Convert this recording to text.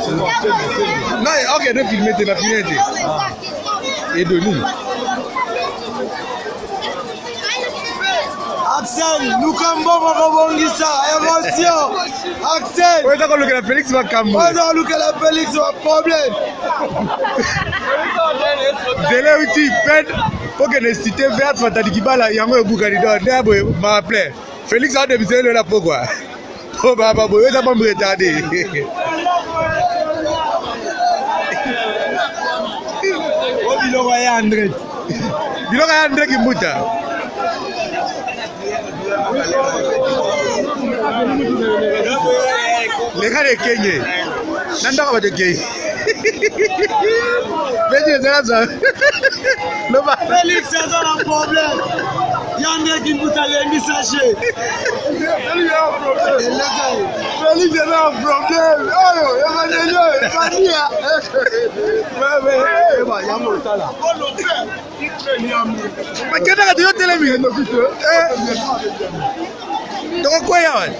Non, ok, ne filme te, na filme te. Edoni. Axel, luka mbongo kobongisa émotion. Axel. Oyo eza kolukela Félix makambo. Oyo eza kolukela Félix ba problème. Nzela euti pene okende cité verte Matadi Kibala yango ebukani donc nde boye ma plein. Félix aodebisa ye lola pokwa. Po baba boye eza bombe retardé. O biloko ya André. Biloko ya André Kimbuta. Leka na ekenge. Na ndako bato ekei. Beti ezala za. Loba. Félix aza na problème. Ya André Kimbuta lembisa je. Félix aza na problème. Oyo ebandeli oyo ebandi ya. Bakendaka te yo telemi. Tokokweya wana.